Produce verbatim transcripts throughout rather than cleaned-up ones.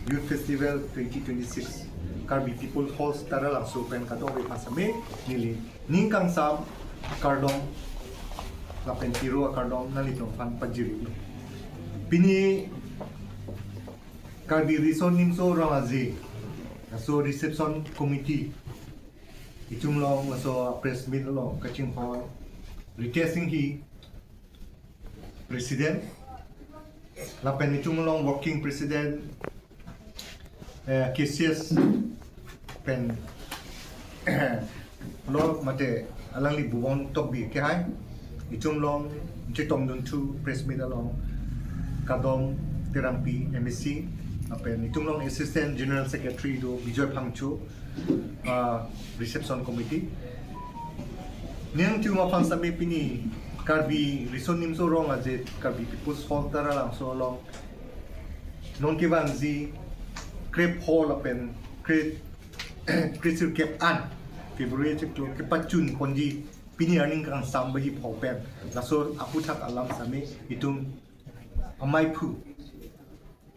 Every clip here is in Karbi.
Youth Festival twenty twenty-six Karbi People's Hall Taralangso pen kadokave aphan sitame neli ning kangsam kardom lapen piro akardom nanglitum aphan pajirilo. Pini Karbi Riso Nimso Rong Aje laso reception committee itum along laso press meet along kachinghon Ritesh Singhi, President, lapen itum along Working President, eh, K C S pen lo mate alangli Bubon Tokbi kehai, itum along chetongdun thu press meet along Kadom Terangpi M A C, lapen itum along Assistant General Secretary do Bijoy Phangcho, ah, reception committee. Nangtum aphan sitame pini Karbi Riso Nimso Rong Aje Karbi People's Hall Taralangso along non kevangji krep hall lapen krep krisir kep an February chiklo kepachun ponji pini aning kangsam baji pho pen laso aphuthak alam sitame itum amaiphu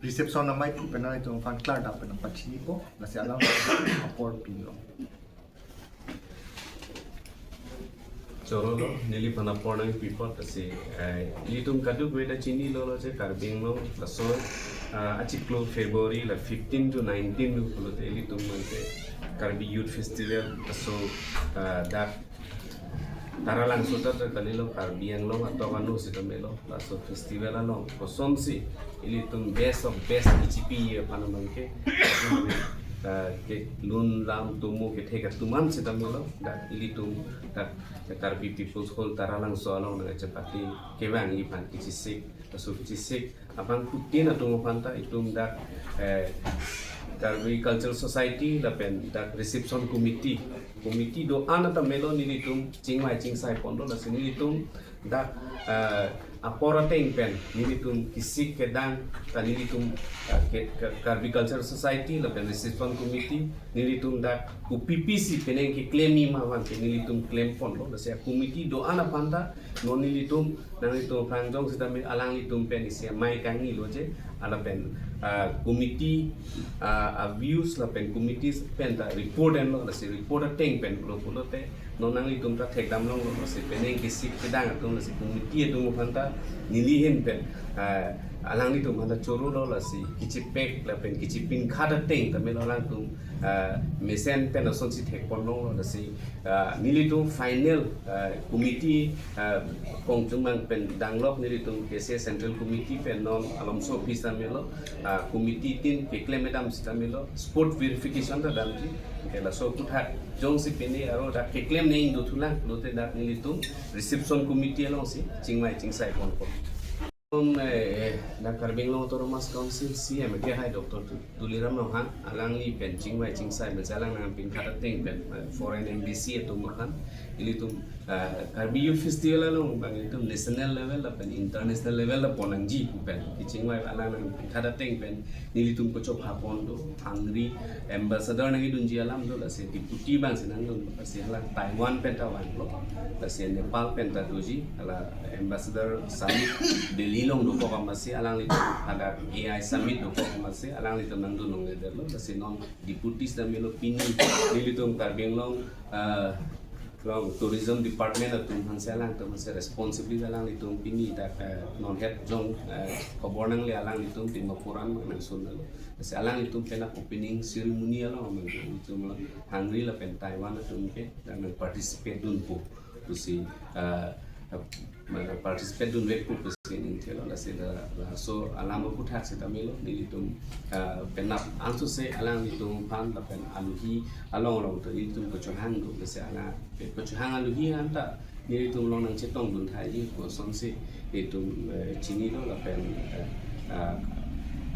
reception amaiphu pen itum aphan klardak pen pachinipo, lasi alang apor pilo. Choro lo, neliphan apor nangpipo, lasi, eh, ilitum kadokave ta chinilo lo je Karbi Anglong laso, ah, achiklo February la fifteen to nineteen lo pulote ilitum mante Karbi Youth Festival laso, ah, dak Taralangso ta kalilo, Karbi Anglong atok anu sitame lo, laso festival along kosonsi ilitum best of best H P aphan abangke, ah, kelun lam tomo kethek atum an sitame lo, dak ilitum dak Karbi People's Hall Taralangso along nangchepate kevangji aphan kachisik, laso kachisik abangphutin atum aphan ta itum dak, eh, Karbi Cultural Society lapen dak reception committee, committee do-an ta melo, nelitum chingvai chingsai ponlo, lasi nelitum dak, eh, apor ateng pen nelitum kisik kedang ta nelitum, eh, ke, ke, Karbi Cultural Society lapen reception committee nelitum dak kopi-pisi penang keklem ma abangke nelitum klem ponlo, lasi committee do-an aphan ta non nelitum nanglitum aphrang jong sitame alanglitum pen isi amei kangni lo je, lapen, ah, committee, ah, a views lapen committee pen ta report enlo, lasi report ateng pen pulo pulote non nanglitum ta thekdam longlo, lasi penang kisik kedang atum, lasi committee atum aphan ta neli ahin pen, ah, alanglitum aphan ta choro lo, lasi kachepek lapen kachepinkhat ateng ta melo, alangtum, ah, mesen pen asonsi thek pon longlo, lasi ah, nelitum final, ah, committee, ah, kongchumang pen danglok nelitum K C S Central Committee pen non Alomso office ta melo, ah, committee tin keklem kedam sita melo, spot verification ta damji. Ke laso aphuthak jongsi pini aro dak keklem nangdothulang pulote dak nelitum reception committee alongsi chingvai chingsai ponpo. Tum, eh, eh, dak Karbi Anglong Autonomous Council C M kehai Doctor Tu-, Tuliram Ronghang, alangli pen chingvai chingsai pen alang nangpinkhat ateng pen, eh, foreign embassy atum aphan, ilitum, eh, Karbi Youth Festival along abang ilitum national level lapen international level ta pon nangji pu pen kachingvai alang nangpinkhat ateng pen nelitum kachopha pon do, Hungary ambassador nangkedunji alam do, lasi deputy abangsi nangdun, lasi hala Taiwan pen ta vanglo, lasi Nepal pen ta doji, hala Ambassador Summit Delhi along dokok amatsi alanglitum, hala A I Summit dokok amatsi alanglitum nangdun longledetlo, lasi non deputy sita melo, pini nelitum Karbi Anglong, ah, along Tourism Department atum aphansi alangtum aphansi responsibility alanglitum pini dak, eh, non het jong, eh, khobor nangle alanglitum Dimapur an nangsun lo. Lasi alanglitum pen opening ceremony along alanglitum lo Hungary lapen Taiwan atum ke dak nang participate dunpo pusi, eh, mana participate dunvekpo pusi ningthelo, lasi la, laso alam aphuthak sita melo, nelitum, eh, penap angsose alanglitum aphan lapen aluhi along along ta nelitum kachohang do, lasi alang kachohang aluhi anta nelitum along nangchetongdun thaiji kosonsi itum, eh, chinilo lapen, eh, ah,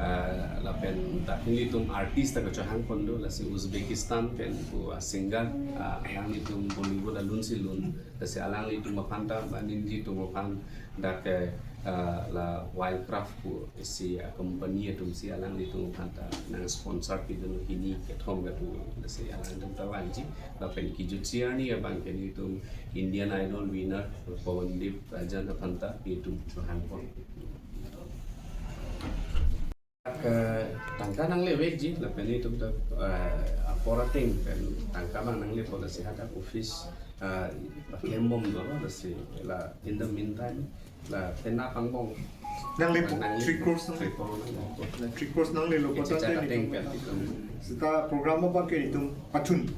ah, lapen dak nelitum artist ta kachohang pon do, lasi Uzbekistan pen pu, ah, singer, ah, alanglitum Bollywood alunsi lun, lasi alanglitum aphan ta, ba nelitum aphan dak, eh, ah, la Wildcraft pu isi, ah, company atumsi alanglitum aphan ta nang sponsor pidun hini kethom kadokave, lasi alangtum ta vangji, lapen kejutsi arni abangke nelitum Indian Idol winner Pawandeep Rajan aphan ta nelitum chohang pon. Eh, tangka nanglevekji, lapen itum ta, eh, apor ateng pen tangka abang nanglepo, lasi hadak office, eh, paklembom dolo, lasi la in the meantime, la penap angbong. Nanglepo, nanglepo, three crores nang-, three crores nanglepo. Three crores nanglelo, kecharli tangte ateng nelitum pen itum. Seta program abang ke itum pachun.